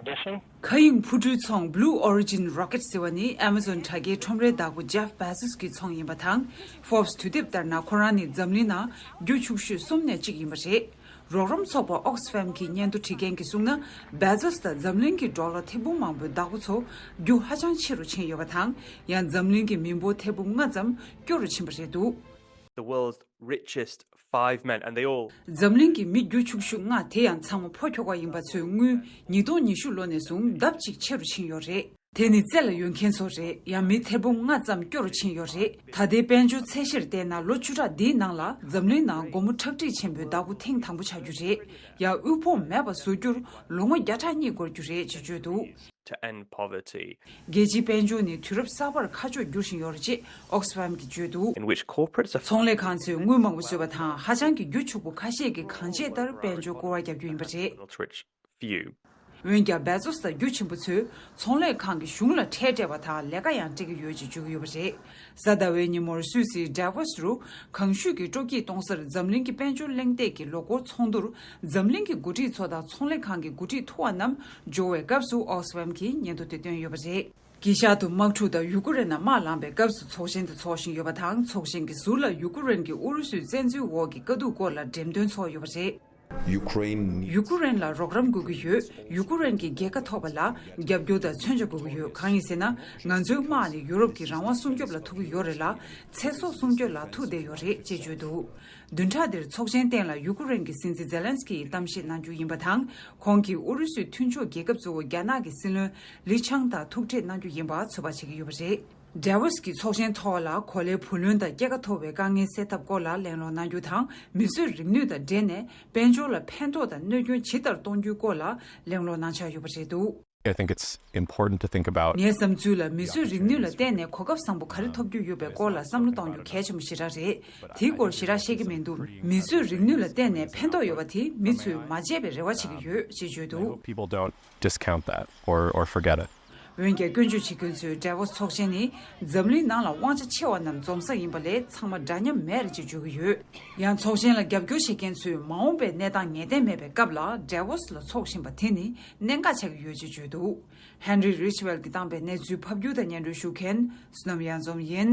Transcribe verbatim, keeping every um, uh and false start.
མཁའ་དབྱིངས་འཕུར་འགྲུལ་ཚོང་Blue Origin Rocket ཟེར་བ་ནི་Amazon་དྲ་རྒྱའི་ཁྲོམ་རའི་བདག་པོ་Jeff Bezos་གི་ཚོང་ཡིན་པ་དང་། Forbes་དུས་དེབ་ལྟར་ན་ཁོ་རང་ནི་འཛམ་གླིང་ནང་རྒྱུ་ཕྱུག་ཤོས་གསུམ་ནས་གཅིག་ཡིན་པ་རེད། རོགས་རམ་ཚོགས་པ་Oxfam་གི་སྙན་ཐོ་འབྲི་མཁན་གྱིས་གསུངས་ན། Bezos་དང་འཛམ་གླིང་གི་ཌོ་ལར་ཐེར་འབུམ་མང་པོའི་བདག་པོ་ཚོ་རྒྱུ་ཧ་ཅང་ཆེ་རུ་ཕྱིན་ཡོད་པ་དང་། ཡང་འཛམ་གླིང་གི་མི་འབོར་ཐེར་འབུམ་ལྔ་ཙམ་སྐྱོ་རུ་ཕྱིན་པ་རེད་འདུག། The world's richest five men, and they all འཛམ་གླིང་གི་མི་རྒྱུ་ཕྱུག་ཤོས་ལྔ་དེ་ཡང་ཚང་མ་ཕོ་ཁྱོ་ག་ཡིན་པ་ཚོས་སྔོན་ཉིས་སྟོང་ཉི་ཤུ་ལོ་ནས་བཟུང་ལྡབ་གཅིག་ཆེ་རུ་ཕྱིན་ཡོད་རེད། དེ་ནི་རྩེ་ལ་ཡོད་མཁན་ཚོ་རེད། ཡང་མི་ཐེར་འབུམ་ལྔ་ཙམ་སྐྱོ་རུ་ཕྱིན་ཡོད་རེད། ད་ལྟའི་དཔལ་འབྱོར་ཚད་གཞིར་བལྟས་ན་ལོ་བཅུ་ཕྲག་འདིའི་ནང་ལ་འཛམ་གླིང་ནང་སྒོར་མོ་ཁྲག་ཁྲིག་ཆེན་པོའི་བདག་པོ་ཐེངས་དང་པོ་ཆགས་རྒྱུ་རེད། ཡང་དབུལ་ཕོངས་མེད་པ་བཟོ་རྒྱུར་ལོ་ངོ་བརྒྱ་ཕྲག་གཉིས་འགོར་རྒྱུ་རེད་ཅེས་བརྗོད་འདུག། To end poverty. རྒྱལ་སྤྱིའི་དཔལ་འབྱོར་ནི་དུས་རབས་གསར་པར་ཁ་ཕྱོགས་བསྒྱུར་བཞིན་ཡོད་རེད་ཅེས་Oxfam་གིས་བརྗོད་འདུག། In which corporates are ཚོང་ལས་ཁང་ཚོས་དངུལ་མང་པོ་བཟོས་པ་དང་། ཧ་ཅང་གི་རྒྱུ་ཕྱུག་པོ་ཁ་ཤས་ཀྱིས་གང་བྱས་ལྟར་དཔལ་འབྱོར་བསྐོར་བ་བརྒྱབ་རྒྱུ་ཡིན་པ་རེད། Rich few. འོན་ཀྱང་Bezos་དང་རྒྱུ་ཆེན་པོ་ཚོས་ཚོང་ལས་ཁང་གི་གཞུང་ལ་ཁྲལ་སྤྲད་པ་དང་ལས་ཀ་ཡང་སྤྲད་ཀྱི་ཡོད་ཅེས་བརྗོད་ཀྱི་ཡོད་པ་རེད། གཟའ་ཟླ་བའི་ཉིན་མོར་སུད་སིའི་Davos་རུ་གངས་ཤུད་ཀྱི་སྤྲོ་སྐྱིད་གཏོང་སར་འཛམ་གླིང་གི་དཔལ་འབྱོར་གླེང་སྟེགས་ཀྱི་ལོ་འཁོར་ཚོགས་འདུར་འཛམ་གླིང་གི་འགོ་ཁྲིད་ཚོ་དང་ཚོང་ལས་ཁང་གི་འགོ་ཁྲིད་མཐོ་བ་རྣམས་འབྱོར་བའི་སྐབས་སུ་Oxfam་གིས་སྙན་ཐོ་དེ་བཏོན་ཡོད་པ་རེད། དཀྱིལ་ཤར་དུ་དམག་འཁྲུག་དང་ཡུ་ཀུ་རེན་ནང་དམག་ལངས་པའི་སྐབས་སུ་ཚོགས་ཆེན་དེ་ཚོགས་བཞིན་ཡོད་པ་དང་། ཚོགས་ཆེན་གྱི་ཟུར་ལ་ཡུ་ཀུ་རེན་གྱི་ཨུ་རུ་སུའི་བཙན་འཛུལ་འོག་གི་དཀའ་སྡུག་སྐོར་ལ་འགྲེམས་སྟོན་ཚོགས་ཡོད་པ་རེད། Ukraine needs ཡུ་ཀུ་རེན་ལ་རོགས་རམ་དགོས་ཀྱི་ཡོད། ཡུ་ཀུ་རེན་གྱི་རྒྱལ་ཁ་ཐོབ་པ་ལ་རྒྱབ་སྐྱོར་དང་མཚོན་ཆ་དགོས་ཀྱི་ཡོད། གང་ཡིན་ཟེར་ན། ང་ཚོའི་དམག་ནི་ཡུ་རོབ་ཀྱི་རང་དབང་སྲུང་སྐྱོབ་ལ་ཐུག་གི་ཡོད་རེད་ལ། ཚེ་སྲོག་སྲུང་སྐྱོབ་ལ་ཐུག་བསྡད་ཡོད་རེད་ཅེས་བརྗོད་འདུག། བདུན་ཕྲག་འདིར་ཚོགས་ཆེན་སྟེང་ལ་ཡུ་ཀུ་རེན་གྱི་སྲིད་འཛིན་ཛེ་ལན་སི་ཀི་ཡིས་གཏམ་བཤད་གནང་རྒྱུ་ཡིན་པ་དང་། ཁོང་གིས་ཨུ་རུ་སུའི་མཐུན་ཕྱོགས་རྒྱལ་ཁབ་གཙོ་བོ་རྒྱ་ནག་གི་སྲིད་བློན་ལི་ཆང་དང་ཐུག་འཕྲད་གནང་རྒྱུ་ཡིན་པ་ཚོད་དཔག་བྱེད་ཀྱི་ཡོད་པ་རེད། Davos་གི་ཚོགས་ཆེན་ཐོག་ལ་གོ་ལའི་བུ་ལོན་དང་སྐྱེད་ཀ་མཐོ་བའི་དཀའ་ངལ་སེལ་ཐབས་སྐོར་ལ་གླེང་སློང་གནང་རྒྱུ་དང་། མིས་བཟོས་རིག་ནུས་དང་འབྲེལ་ནས་དཔལ་འབྱོར་ལ་ཕན་ཐོགས་དང་གནོད་སྐྱོན་ཇི་ལྟར་གཏོང་རྒྱུའི་སྐོར་ལ་གླེང་སློང་གནང་འཆར་ཡོད་པ་རེད་འདུག། I think it's important to think about. ངའི་བསམ་ཚུལ་ལ་མིས་བཟོས་རིག་ནུས་ལ་བརྟེན་ནས་གོ་སྐབས་བཟང་པོ་ག་རེ་ཐོབ་རྒྱུ་ཡོད་པའི་སྐོར་ལ་བསམ་བློ་གཏོང་རྒྱུ་གལ་ཆེན་པོ་ཞེ་དྲག་རེད། དེའི་སྐོར་ཞེ་དྲག་ཤེས་ཀྱི་མི་འདུག། མིས་བཟོས་རིག་ནུས་ལ་བརྟེན་ནས་ཕན་ཐོགས་ཡོད་པ་དེ་མི་ཚོས་མ་བརྗེད་པའི་རེ་བ་བྱེད་ཀྱི་ཡོད་ཅེས་བརྗོད་འདུག། People don't discount that or, or forget it. འོན་ཀྱང་སྐྱོན་བརྗོད་བྱེད་མཁན་ཚོས་Davos་ཚོགས་ཆེན་ནི་འཛམ་གླིང་ནང་ལ་དབང་ཆ་ཆེ་བ་རྣམས་འཛོམས་ས་ཡིན་པ་ལས་ཚང་མ་འདྲ་མཉམ་མེད་རེད་ཅེས་བརྗོད་ཀྱི་ཡོད། ཡང་ཚོགས་ཆེན་ལ་རྒྱབ་སྐྱོར་བྱེད་མཁན་ཚོས་མ་འོངས་པའི་གནས་སྟངས་ངེས་གཏན་མེད་པའི་སྐབས་ལ་Davos་ལ་ཚོགས་བཞིན་པ་དེ་ནི་གནད་འགག་ཆགས་ཀྱི་ཡོད་ཅེས་བརྗོད་འདུག། Henry Ridgwell་གྱིས་བཏང་པའི་གནས་ཚུལ་ཕབ་སྒྱུར་དང་སྙན་སྒྲོན་ཞུ་མཁན་བསོད་ནམས་གཡང་འཛོམས་ཡིན།